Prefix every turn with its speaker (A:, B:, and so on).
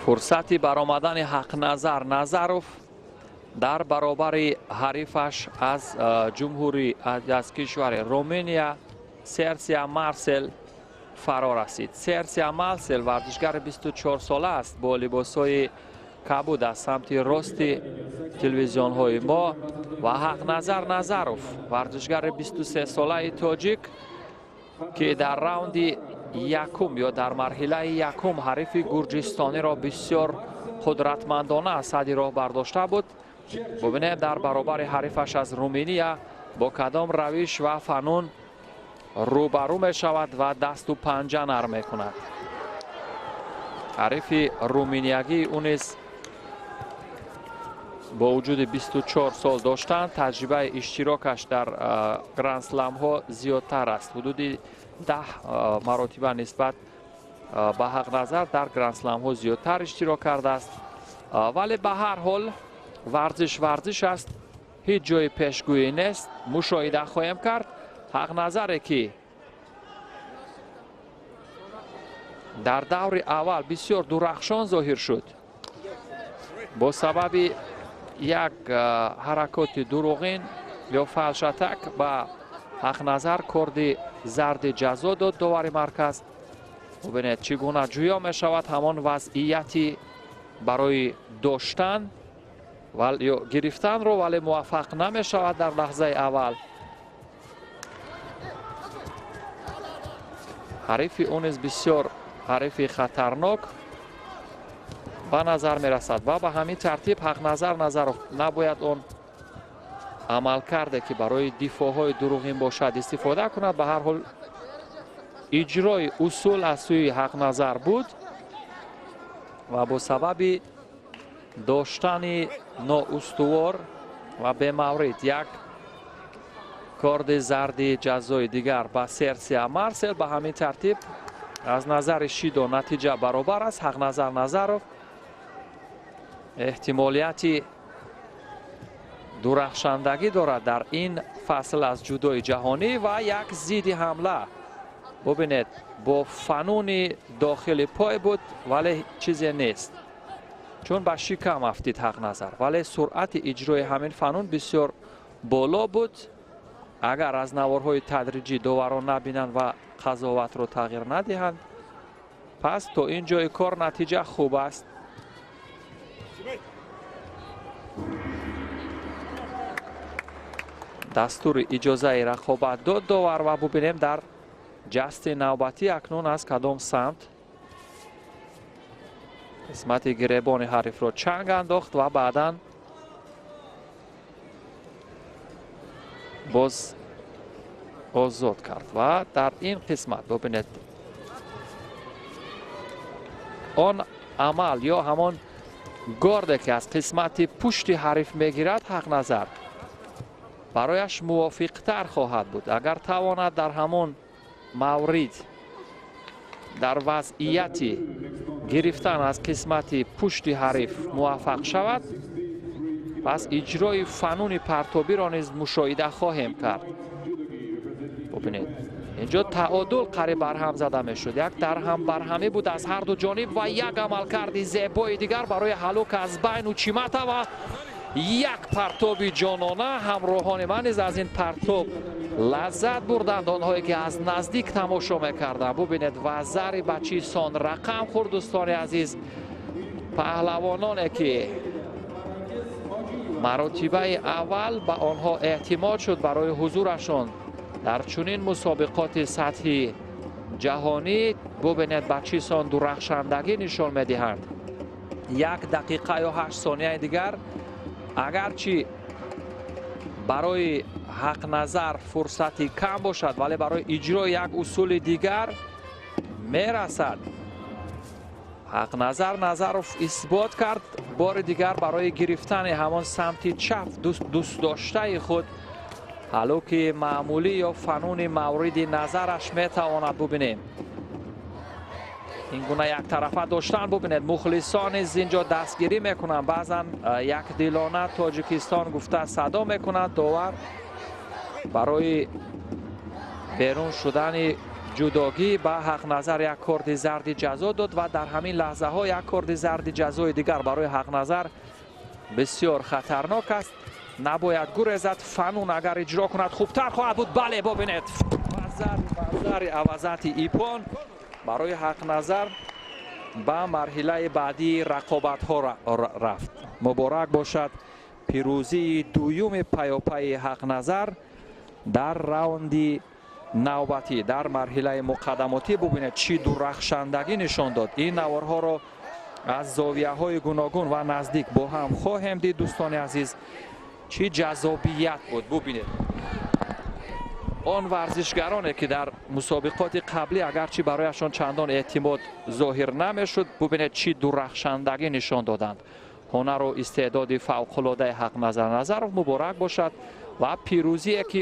A: Фурсати баромадани Ҳақназар Назаров дар баробари ҳарифаш аз ҷумҳурӣ, аз кишвари Руминия, Серсия Марсел фаро расид. Серсия Марсел варзишгари 24 сола аст, бо либосҳои кабуд аз самти рости телевизионҳои мо, ва Ҳақназар Назаров варзишгари 23 солаи тоҷик, ки дар раунди якум ё дар марҳилаи якум ҳарифи гурҷистониро бисёр қудратмандона аз сади роҳ бардошта буд. Бубинем, дар баробари ҳарифаш аз Руминия бо кадом равиш ва фанун рӯбарӯ мешавад ва дасту панҷа нарм мекунад. Ҳарифи руминиягии ӯ низ бо вуҷуди 24 сол доштан, таҷрибаи иштирокаш дар грандсламҳо зиёдтар аст, ҳудуди 10 маротиба нисбат ба Ҳақназар дар грандсламҳо зиёдтар иштирок кардааст. Вале ба ҳар ҳол варзиш варзиш аст, ҳеҷ ҷои пешгӯӣ нест. Мушоҳида хоҳем кард Ҳақназаре, ки дар даври аввал бисёр дурахшон зоҳир шуд, бо сабаби як ҳаракоти дурӯғин ё фалшатак ба Ҳақназар корди зарди ҷазо дод довари марказ. Бубинед, чӣ гуна ҷӯё мешавад ҳамон вазъияти барои доштан ё гирифтанро, вале муваффақ намешавад дар лаҳзаи аввал. Ҳарифи ӯ низ бисёр ҳарифи хатарнок ба назар мерасад ва ба ҳамин тартиб Ҳақназар Назаров набояд он амалкарде, ки барои дифоъҳои дурӯғин бошад, истифода кунад. Ба ҳар ҳол иҷрои усул аз сӯи Ҳақназар буд ва бо сабаби доштани ноустувор ва бемаврид як корди зарди ҷазои дигар ба Серсия Марсел. Ба ҳамин тартиб аз назари шидо натиҷа баробар аст. Ҳақназар Назаров эҳтимолияти дурахшандагӣ дорад дар ин фасл аз ҷудои ҷаҳонӣ ва як зидди ҳамла. Бубинед, бо фануни дохили пой буд, вале чизе нест, чун ба шикам афтид Ҳақназар, вале суръати иҷрои ҳамин фанун бисёр боло буд. Агар аз наворҳои тадриҷӣ доварон набинанд ва қазоватро тағйир надиҳанд, пас то ин ҷои кор натиҷа хуб аст. Дастури иҷозаи рақобат дод довар ва бубинем дар ҷасти навбатӣ акнун аз кадом самт қисмати гиребони ҳарифро чанг андохт ва баъдан боз озод кард. Ва дар ин қисмат бубинед, он амал ё ҳамон горде, ки аз қисмати пушти ҳариф мегирад, Ҳақназар барояш мувофиқтар хоҳад буд, агар тавонад дар ҳамон маврид дар вазъияти гирифтан аз қисмати пушти ҳариф муваффақ шавад. Пас иҷрои фануни партобиро низ мушоҳида хоҳем кард. Бубинед, инҷо таъодул қариб барҳам зада мешуд, як дарҳам барҳамӣ буд аз ҳар ду ҷониб ва як амалкарди зебои дигар барои ҳалук аз байну Чимата ва як партоби ҷонона. Ҳамроҳони ман низ аз ин партоб лаззат бурданд, онҳое ки аз наздик тамошо мекарданд. Бубинед, вазари ба чӣ сон рақам хӯрд, дӯстони азиз. Паҳлавононе, ки маротибаи аввал ба онҳо эътимод шуд барои ҳузурашон дар чунин мусобиқоти сатҳи ҷаҳонӣ, бубинед ба чӣ сон дурахшандагӣ нишон медиҳанд. 1 дақиқа ё 8 сонияи дигар, агарчи барои Ҳақназар фурсати кам бошад, вале барои иҷрои як усули дигар мерасад. Ҳақназар Назаров исбот кард бори дигар барои гирифтани ҳамон самти чап дӯстдоштаи худ ҳалуки маъмулӣ ё фануни мавриди назараш метавонад. Бубинем, ин гуна яктарафа доштан. Бубинед, мухлисон низ инҷо дастгирӣ мекунанд, баъзан якдилона Тоҷикистон гуфта садо мекунанд. Довар барои берун шудани Ҷудогӣ ба Ҳақназар як корди зарди ҷазо дод ва дар ҳамин лаҳзаҳо як корди зарди ҷазои дигар барои Ҳақназар. Бисёр хатарнок аст, набояд гурезад. Фанун агар иҷро кунад, хубтар хоҳад буд. Бале, бубинед, вазари авазати ипон барои Ҳақназар, ба марҳилаи баъдии рақобатҳо рафт. Муборак бошад пирӯзии дуюми паёпайи Ҳақназар дар раунди навбатӣ, дар марҳилаи муқаддамотӣ. Бубинед, чӣ дурахшандагӣ нишон дод. Ин наворҳоро аз зовияҳои гуногун ва наздик бо ҳам хоҳем дид, дӯстони азиз. Чӣ ҷаззобият буд! Бубинед, он варзишгароне, ки дар мусобиқоти қаблӣ агарчи барояшон чандон эътимод зоҳир намешуд, бубинед, чӣ дурахшандагӣ нишон доданд. Ҳунару истеъдоди фавқулодаи Ҳақназар Назаров муборак бошад ва пирӯзие, ки